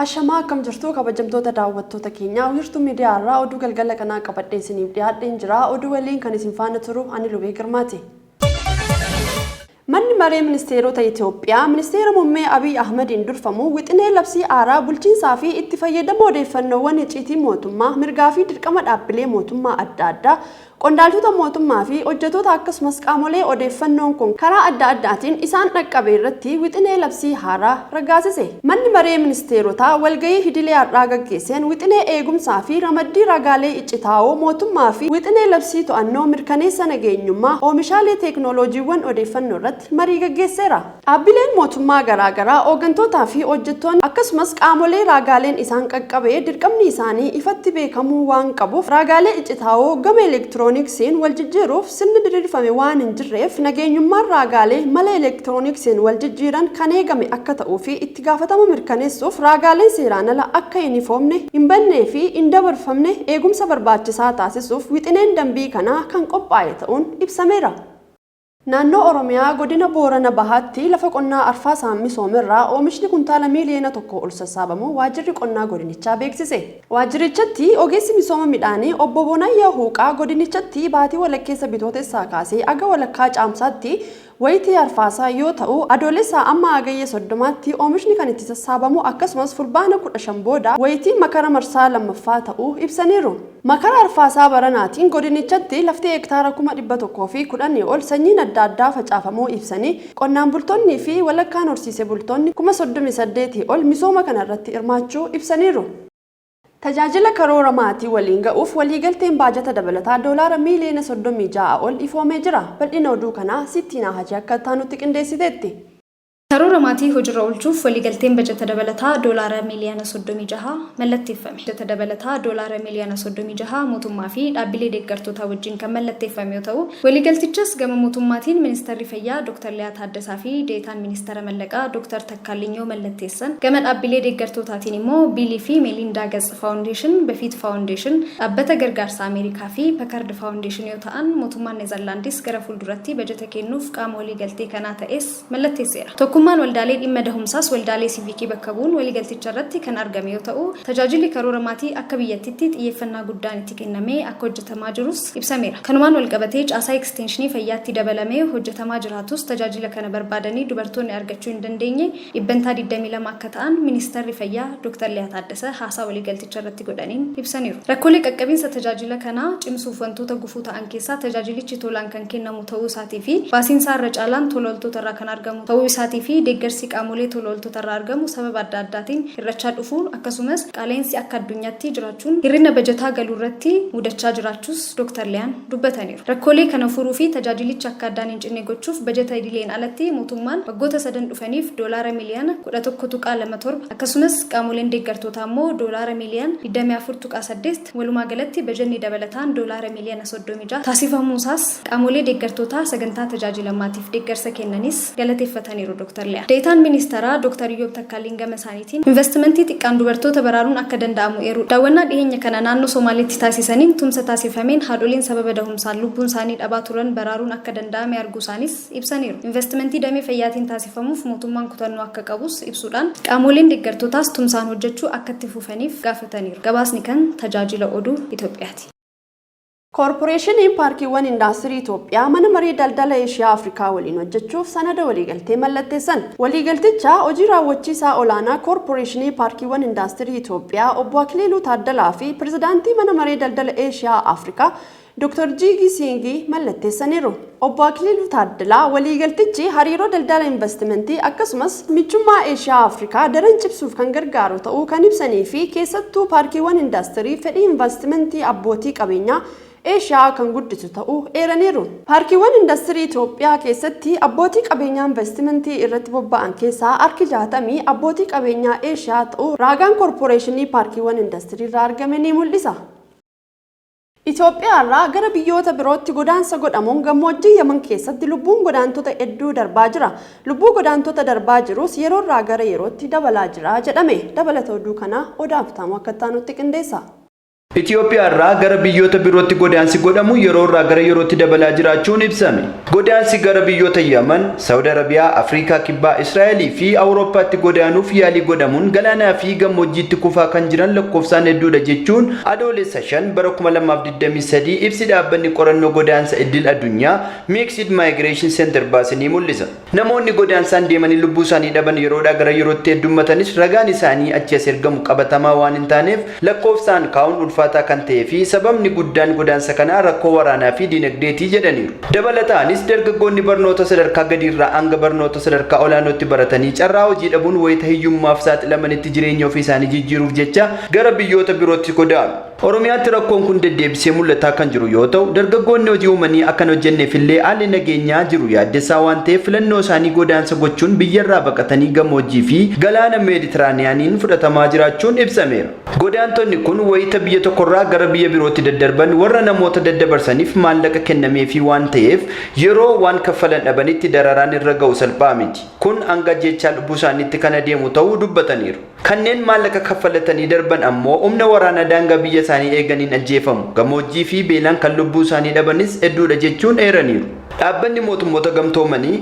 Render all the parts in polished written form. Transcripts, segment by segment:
Ashamaa, akkam jirtu kabajamtoota daawwattoota keenyaa? Wiirtuu Miidiyaa irraa oduu galgala kanaa qabadhee isiniif dhiyaadheen jira. Oduu waliin kan isin faana turu ani Lubee Girmaati. Manni Maree Ministeerota Itoophiyaa Ministeera Muummee Abiy Ahmadiin durfamu wixinee labsii haaraa bulchiinsaa fi itti fayyadama odeeffannoowwan icciitii mootummaa, mirgaa fi dirqama dhaabbilee mootummaa adda addaa, qondaaltota mootummaa fi hojjetoota akkasumas qaamolee odeeffannoon kun karaa adda addaatiin isaan dhaqqabe irratti wixinee labsii haaraa raggaasise. Manni Maree Ministeerotaa walgahii idilee har'aa gaggeesseen wixinee eegumsaa fi ramaddii ragaalee iccitaawoo mootummaa fi wixinee labsii to'annoo mirkaneessa nageenyummaa oomishaalee teeknooloojiiwwan odeeffannoo irratti marii gaggeesseera. Dhaabbileen mootummaa garaagaraa, hooggantootaa fi hojjettoonni akkasumas qaamolee raagaaleen isaan qaqqabe dirqamni isaanii ifatti beekamuu waan qabuuf, raagaalee iccitaawoo gama elektirooniksiin waljijjiiruuf sirni diriirfame waan hin jirreef, nageenyummaan raagaalee mala elektirooniksiin waljijjiiran kan eegame akka ta'uu fi itti gaafatama mirkaneessuuf, raagaaleen seeraan ala akka hin ifoomne, hin bannee fi hin dabarfamne eegumsa barbaachisaa taasisuuf wixineen dambii kanaa kan qophaa'e ta'uun ibsameera. Naannoo Oromiyaa godina Boorana Bahaatti lafa qonnaa arfaasaan misoomerraa oomishni kuntaala miiliyoona 1 ol sassaabamuu Waajjirri Qonnaa godinichaa beeksise. Waajjirichatti ogeessi misooma midhaanii obbo Boonayyaa Huuqaa godinichatti baatii walakkeessa Bitootessaa kaasee aga walakkaa Caamsaatti wayitii arfaasaa yoo ta'u, Adoolessaa amma Hagayya 30tti oomishni kan itti sassaabamu akkasumas Fulbaana 15 booda wayitii makara marsaa lammaffaa ta'uu ibsaniiru. Makara arfaasaa baranaatiin godinichatti lafti hektaara 110,000 ol sanyiin adda addaa facaafamuu ibsanii, qonnaan bultoonnii fi walakkaan horsiise bultoonni 38,000 ol misooma kanarratti hirmaachuu ibsaniiru. Tajaajila karoora maatii waliin ga'uuf waliigalteen baajata dabalataa doolaara miiliyoona 36 ol ifoomee jira. Bal'ina oduu kanaa Sittiinaa Hajii akka itti qindeessiteetti. Karoora maatii hojiirra oolchuuf waliigalteen bajata dabalataa doolaara miiliyoona 36 mallatteeffame. Bajata dabalataa doolaara miiliyoona 36 mootummaa fi dhaabbilee deeggartootaa wajjin kan mallatteeffame yoo ta'u, waliigaltichas gama mootummaatiin Ministeerri Fayyaa Dr. Liyaa Taaddasaa fi Deetaan Ministeera Mallaqaa Dr. Takkaallinyoo mallatteessan. Gama dhaabbilee deeggartootaatiin immoo Biilii fi Meelindaa Gates Faawundeeshin, Bafiit Faawundeeshin, Dhaabbata Gargaarsa Ameerikaa fi Pakard Faawundeeshin yoo ta'an, mootummaan Neezerlaandis gara fuulduratti bajata kennuuf qaama waliigaltee kanaa ta'es mallatteesseera. Tokkummaan waldaalee dhimma dahumsaas waldaalee siivikii bakka bu'uun waliigalticha irratti kan argame yoo ta'u, tajaajilli karoora maatii akka biyyattitti xiyyeeffannaa guddaan itti kennamee akka hojjetamaa jirus ibsameera. Kanumaan walqabatee caasaa ekisteenshinii fayyaatti dabalamee hojjetamaa jiraatus tajaajila kana barbaadanii dubartoonni argachuu hin dandeenye dhibbantaa 22 akka ta'an Ministarri Fayyaa Dr. Liyaa Taaddasa haasaa waliigalticha irratti godhaniin ibsaniiru. Rakkoolee qaqqabinsa tajaajila kanaa cimsuuf wantoota gufuu ta'an keessaa tajaajilichi tolaan kan kennamu ta'uu isaatii fi baasiinsaa irra caalaan tola ooltota irraa kan argamu ta'uu isaatii fi deeggarsi qaamolee tola ooltota irraa argamu sababa adda addaatiin hir'achaa dhufuun akkasumas qaala'insi akka addunyaatti jiraachuun hir'ina bajataa galuu irratti mudachaa jiraachuus Dr. Liyaan dubbataniiru. Rakkoolee kana furuu fi tajaajilichi akka addaan hin cinne gochuuf bajata idileen alatti mootummaan waggoota sadan dhufaniif doolaara miiliyoona 11.27 akkasumas qaamoleen deeggartootaa immoo doolaara miiliyoona 24.8, walumaa galatti bajanni dabalataan doolaara miiliyoona 36 taasifamuusaas qaamolee deeggartootaa sagantaa tajaajila maatiif deeggarsa kennanis galateeffataniiru Dr. Liyaa. Deetaan Ministeeraa Dr. Iyyoob Takkaalliin gama isaaniitiin investimentii xiqqaan dubartoota baraaruun akka danda'amu eeru. Daawwannaa dhiyeenya kana naannoo Somaaleetti taasisaniin tumsa taasifameen haadholiin sababa dahumsaan lubbuun isaanii dhabaa turan baraaruun akka danda'ame arguu isaanis ibsaniiru. Investimentii damee fayyaatiin taasifamuuf mootummaan kutannoo akka qabus ibsuudhaan qaamoleen deeggartootaas tumsaan hojjechuu akka itti fufaniif gaafataniiru. Gabaasni kan Tajaajila Oduu Itoophiyaati. Koorporeeshiniin Paarkiiwwan Indaastirii Itoophiyaa Mana Maree Daldala Eeshiyaa Afrikaa waliin hojjechuuf sanada waliigaltee mallatteessan. Waliigalticha hojii raawwachiisaa olaanaa Koorporeeshinii Paarkiiwwan Indaastirii Itoophiyaa obbo Akiliiluu Taaddalaa fi Pirezidaantii Mana Maree Daldala Eeshiyaa Afrikaa Dr. Jiigii Siingii mallatteessaniiru. Obbo Akiliiluu Taaddalaa waliigaltichi hariiroo daldala investimentii akkasumas michummaa Eeshiyaa Afrikaa daran cimsuuf kan gargaaru ta'uu kan ibsanii fi keessattuu paarkiiwwan indaastirii fedhii investimentii abbootii qabeenyaa Eeshiyaa kan guddisu ta'uu eeraniiru. Paarkiiwwan indastirii Itoophiyaa keessatti abbootii qabeenyaa investimentii irratti bobba'an keessaa harki 60 abbootii qabeenyaa Eeshiyaa ta'uu raagaan Koorporeeshinii Paarkiiwwan Indastirii irraa argame ni mul'isa. Itoophiyaa irraa gara biyyoota birootti godaansa godhamuun gammoojjii Yaman keessatti lubbuun godaantota hedduu darbaa jira. Lubbuu godaantota darbaa jirus yeroo irraa gara yerootti dabalaa jira jedhame. Dabalata oduu kanaa Odaa Habtaamuu akka itti aanutti qindeessa. Itoophiyaa irraa gara biyyoota birootti godaansi godhamu yeroo irraa gara yerootti dabalaa jiraachuun ibsame. Godaansi gara biyyoota Yaman, Saawud Arabiyaa, Afrikaa Kibbaa, Israa'elii fi Awurooppaatti godaanuuf yaalii godhamuun galaanaa fi gammoojjiitti kufaa kan jiran lakkoofsaan hedduudha jechuun Adoolessa 5 bara 2023 ibsi dhaabbanni qorannoo godaansa idil addunyaa Mixed Migration Center baase ni mul'isa. Namoonni godaansaan deemanii lubbuu isaanii dhaban yeroodhaa gara yerootti heddummatanis ragaan isaanii achi as ergamu qabatamaa waan hin taaneef lakkoofsaan kaa'uun ulfaataa kan ta'ee fi sababni guddaan godaansa kanaa rakkoo waraanaa fi dinagdeetii jedhaniiru. Dabalataanis dargaggoonni barnoota sadarkaa gadiirraa hanga barnoota sadarkaa olaanootti baratanii carraa hojii dhabuun wayita hiyyummaaf saaxilamanitti jireenya ofii isaanii jijjiiruuf jecha gara biyyoota birootti godaanu. Oromiyaatti rakkoon kun deddeebisee mul'ataa kan jiru yoo ta'u, dargaggoonni hojii uumanii akka hin hojjenneef illee haalli nageenyaa jiru yaaddessaa waan ta'eef filannoo isaanii godaansa gochuun biyyarraa baqatanii gammoojjii fi galaana Meeditiraaniyaaniin fudhatamaa jiraachuun ibsameera. Godaantonni kun wayita biyya tokkorraa gara biyya birootti daddarban warra namoota daddabarsaniif maallaqa kennameefii waan ta'eef yeroo waan kaffalan dhabanitti dararaan irra ga'u salphaa miti. Kun hanga ajjeechaa lubbuu isaaniitti kan adeemu ta'uu dubbataniiru. Kanneen maallaqa kaffalatanii darban ammoo humna waraanaa daangaa biyya isaanii eeganiin ajjeefamu. Gammoojjii fi beelaan kan lubbuu isaanii dhabanis hedduudha jechuun eeraniiru. Dhaabbanni mootummoota gamtoomanii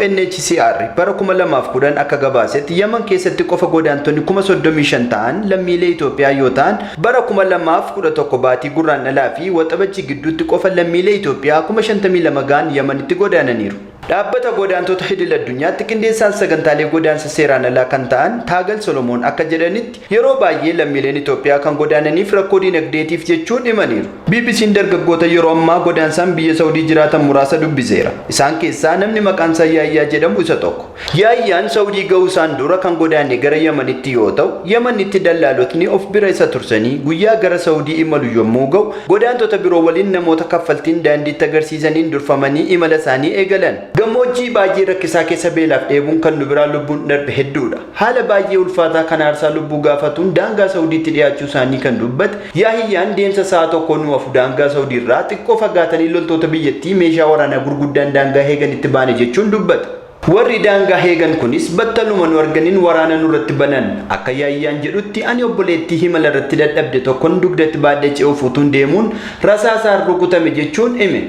UNHCR bara 2010 akka gabaasetti Yaman keessatti qofa godaantonni 35,000 ta'an lammiilee Itoophiyaa yoo ta'an bara 2011 baatii Gurraandhalaa fi Waxabajjii gidduutti qofa lammiilee Itoophiyaa 52,000 ga'an Yamanitti godaananiiru. Dhaabbata godaantota idil addunyaatti qindeessaan sagantaalee godaansa seeraan alaa kan ta'an Taagal Solomoon akka jedhanitti yeroo baay'ee lammiileen Itoophiyaa kan godaananiif rakkoo dinagdeetiif jechuun himaniiru. BBC'n dargaggoota yeroo ammaa godaansaan biyya Saawudii jiraatan muraasa dubbiseera. Isaan keessaa namni maqaan isaa Yaayyaa jedhamu isa tokko. Yaayyaan Saawudii ga'uu isaan dura kan godaane gara Yamanitti yoo ta'u, Yamanitti dallaalotni of bira isa tursanii guyyaa gara Saawudii imalu yommuu ga'u, godaantota biroo waliin namoota kaffaltiin daandiitti agarsiisaniin durfamanii imala isaanii eegalan. Gammoojjii baay'ee rakkisaa keessa beelaaf dheebuun kan nu biraa lubbuun darbe hedduudha. Haala baay'ee ulfaataa kan aarsaa lubbuu gaafatuun daangaa Saawudiitti dhiyaachuu isaanii kan dubbate Yaahiyyaan deemsa sa'a tokko nu hafu daangaa Saawudii irraa xiqqoo fagaatanii loltoota biyyattii meeshaa waraanaa gurguddaan daangaa eeganitti baane jechuun dubbate. Warri daangaa eegan kunis battaluma nu arganiin waraana nurratti banan. Akka Yaahiyyaan jedhutti ani obboleettii himala irratti dadhabde tokkon dugdatti baadhee ce'uuf utuun deemuun rasaasaan rukutame jechuun hime.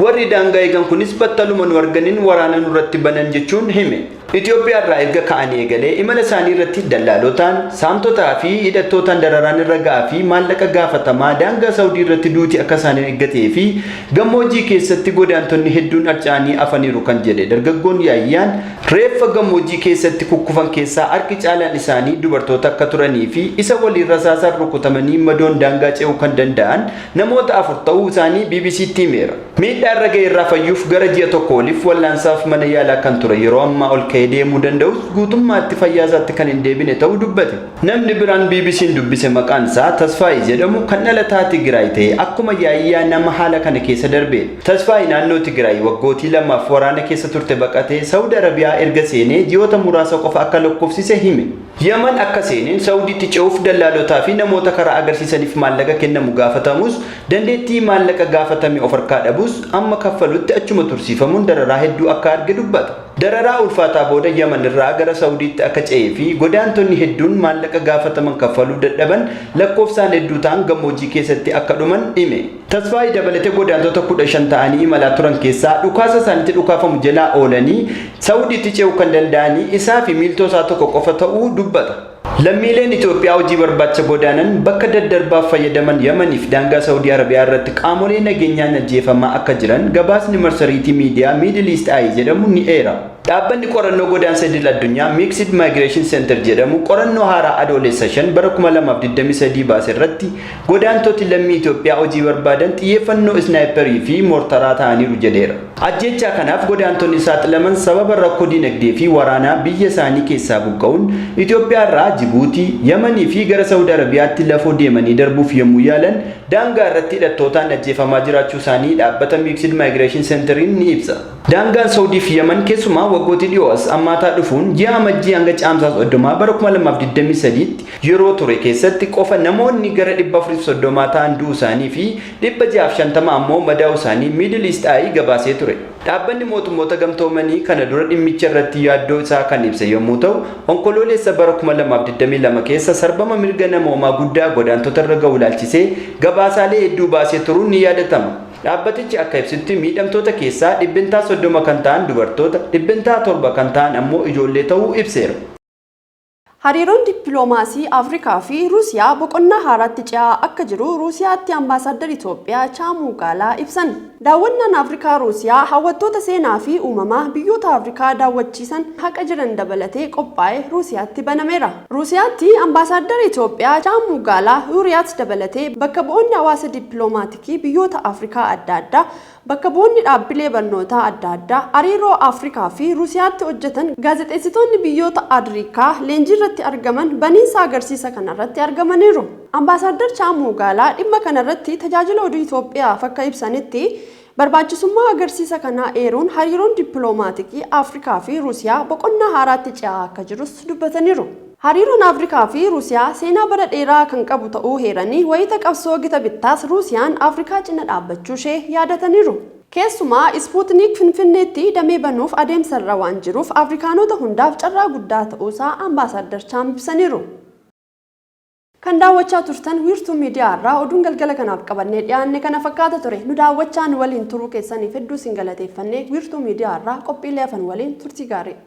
Warri daangaa eegan kunis battaluma nu arganiin waraana nurratti banan jechuun hime. Itoophiyaa irraa erga ka'anii eegalee imala isaanii irratti dallaalotaan, saamtotaa fi hidhattootaan dararaan irra ga'aa fi maallaqa gaafatamaa daangaa Saawudii irratti duuti akka isaanii eeggatee fi gammoojjii keessatti godaantonni hedduun harca'anii hafaniiru kan jedhe dargaggoon Yaayyaan reeffa gammoojjii keessatti kukkufan keessaa harki caalaan isaanii dubartoota akka turanii fi isa waliin rasaasaan rukutamanii madoon daangaa ce'uu kan danda'an namoota 4 ta'uu isaanii BBC'tti himeera. Miidhaa irra ga'e irraa fayyuuf gara ji'a tokko oliif wallaansaaf mana yaalaa kan ture yeroo ammaa ol ka'ee deemuu danda'us guutummaatti fayyaa isaatti kan hin deebine ta'uu dubbate. Namni biraan BBC'n dubbise maqaan isaa Tasfaayii jedhamu kan dhalataa Tigraay ta'e akkuma Yaayyaa nama haala kana keessa darbedha. Tasfaayii naannoo Tigraay waggootii lamaaf waraana keessa turte baqatee Saawud Arabiyaa erga seenee ji'oota muraasa qofa akka lakkoofsise hime. Yaman akka seeneen Saawudiitti ce'uuf dallaalotaa fi namoota karaa agarsiisaniif maallaqa kennamu gaafatamus dandeettii maallaqa gaafatame of harkaa dhabus amma kaffalutti achuma tursiifamuun dararaa hedduu akka arge dubbata. Dararaa ulfaataa booda Yaman irraa gara Saawudiitti akka ce'ee fi godaantonni hedduun maallaqa gaafataman kaffaluu dadhaban lakkoofsaan hedduu ta'an gammoojjii keessatti akka dhuman hime. Tasfaayii dabalatee godaantota 15 ta'anii imalaa turan keessaa dhukaasa isaanitti dhukaafamu jalaa oolanii Saawudiitti ce'uu kan danda'anii isaa fi miiltoo isaa tokko qofa ta'uu dubbata. Lammiileen Itoophiyaa hojii barbaacha godaanan bakka daddarbaaf fayyadaman Yamaniif daangaa Saawudii Arabiyaa irratti qaamolee nageenyaan ajjeefamaa akka jiran gabaasni marsariitii miidiyaa Middle East Eye jedhamu ni eera. Dhaabbanni qorannoo godaansa idil addunyaa Mixed Migration Center jedhamu qorannoo haaraa Adoolessa 5 bara 2023 baase irratti godaantoti lammii Itoophiyaa hojii barbaadan xiyyeeffannoo isnaayiparii fi moortaraa ta'aniiru jedheera. Ajjeechaa kanaaf godaantonni saaxilaman sababa rakkoo dinagdee fi waraanaa biyya isaanii keessaa buqqa'uun Itoophiyaa irraa Jibuutii, Yamanii fi gara Saawud Arabiyaatti lafoo deemanii darbuuf yommuu yaalan daangaa irratti hidhattootaan ajjeefamaa jiraachuu isaanii dhaabbata Mixed Migration Centeriin ni ibsa. Daangaan Saawudii fi Yaman keessumaa waggootii dhiyoo as hammaataa dhufuun ji'a Amajjii hanga Caamsaa 30 bara 2023tti yeroo ture keessatti qofa namoonni gara 430 ta'an du'uu isaanii fi 650 ammoo madaa'uu isaanii Middle East Eye gabaasee ture. Dhaabbanni Mootummoota Gamtoomanii kana dura dhimmicha irratti yaaddoo isaa kan ibse yommuu ta'u, Onkoloolessa bara 2022 keessa sarbama mirga namoomaa guddaa godaantota irra ga'u ilaalchisee gabaasaalee hedduu baasee turuun ni yaadatama. Dhaabbatichi akka ibsutti miidhamtoota keessaa dhibbentaa 30 kan ta'an dubartoota, dhibbentaa 7 kan ta'an ammoo ijoollee ta'uu ibseera. Hariiroon dippiloomaasii Afrikaa fi Ruusiyaa boqonnaa haaraatti ce'aa akka jiru Ruusiyaatti Ambaasaaddar Itoophiyaa Chaamuu Gaalaa ibsan. Daawwannaan Afrikaa Ruusiyaa hawwattoota seenaa fi uumamaa biyyoota Afrikaa daawwachiisan haqa jiran dabalatee qophaa'e Ruusiyaatti banameera. Ruusiyaatti Ambaasaaddara Itoophiyaa Chaamuu Gaalaa Huriyaat dabalatee bakka bu'oonni hawaasa dippiloomaatikii biyyoota Afrikaa adda addaa, bakka bu'oonni dhaabbilee barnootaa adda addaa hariiroo Afrikaa fi Ruusiyaatti hojjetan, gaazexeessitoonni biyyoota Adriikaa leenjiirratti argaman baniinsa agarsiisa kanarratti argamaniiru. Ambaasaaddar Chaamuu Gaalaa dhimma kanarratti Tajaajila Oduu Itoophiyaaf akka ibsanitti, barbaachisummaa agarsiisa kanaa eeruun hariiroon dippiloomaatikii Afrikaa fi Ruusiyaa boqonnaa haaraatti ce'aa akka jirus dubbataniiru. Hariiroon Afrikaa fi Ruusiyaa seenaa bara dheeraa kan qabu ta'uu heeranii wayita qabsoo gita bittaas Ruusiyaan Afrikaa cina dhaabbachuu ishee yaadataniiru. Keessumaa Ispuutniik Finfinneetti damee banuuf adeemsarra waan jiruuf Afrikaanota hundaaf carraa guddaa ta'uusaa Ambaasaaddar Chaam ibsaniiru. Kan daawwachaa turtan Wiirtuu Miidiyaa irraa oduun galgala kanaaf qabannee dhiyaanne kana fakkaata ture. Nu daawwachaa nu waliin turuu keessaniif hedduu isin galateeffannee Wiirtuu Miidiyaa irraa qophiilee hafan waliin turtii gaarii.